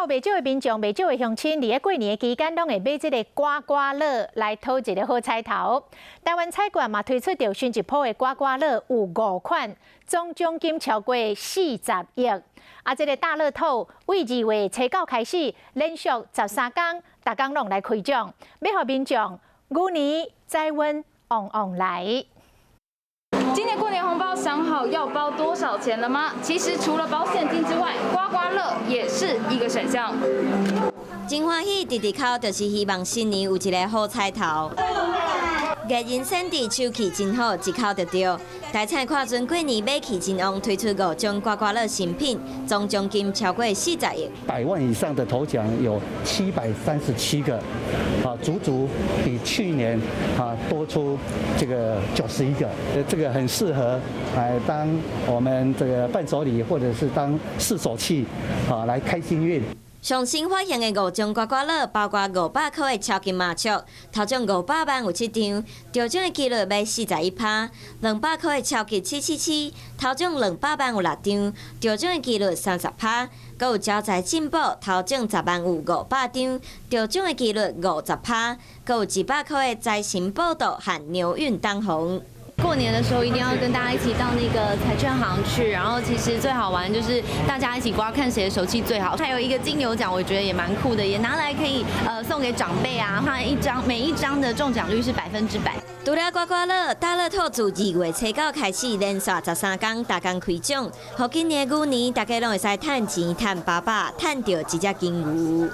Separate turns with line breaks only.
啊，有袂少的民眾、袂少的鄉親，佇咧過年的期間，攏會買這个刮刮樂來討一个好彩頭。台灣彩券嘛推出著新一波的刮刮樂，有五款，總獎金超過40億。啊，這个大樂透對2月初9開始，連續13工，逐工攏來開獎，欲予民眾牛年財運旺旺來。
今年過年紅包想好要包多少錢了嗎？其實除了包現金之外，刮刮樂也是一個選項。
真歡喜，直直哭，就是希望新年有一个好彩頭。藝人選佇手氣真好，一哭就著。台彩看準過年買氣真旺，推出五種刮刮樂新品，總獎金超過40億。
百萬以上的頭獎有737個，啊，足足比去年啊多出這個91個。這個很適合來當我們這個伴手禮，或者是當試手氣，啊，來開心運。
上新發行的五種刮刮樂，包括500塊的超級麻雀，頭獎500萬有七張，中獎的機率欲41趴；200塊的超級777，頭獎200萬有六張，中獎的機率30趴；閣有招財進寶，頭獎10萬有500張，中獎的機率50趴；閣有100塊的財神報到和牛運當紅。
過年的時候一定要跟大家一起到那個彩券行去，然後其實最好玩就是大家一起刮，看誰的手氣最好。還有一個金牛獎，我覺得也蠻酷的，也拿來可以送給長輩啊。它一張每一張的中獎率是100%。
除了刮刮樂，大樂透自2月初9開始連續13工，逐工開獎，予今年牛年大家攏會使趁錢、趁飽飽、趁著一隻金牛。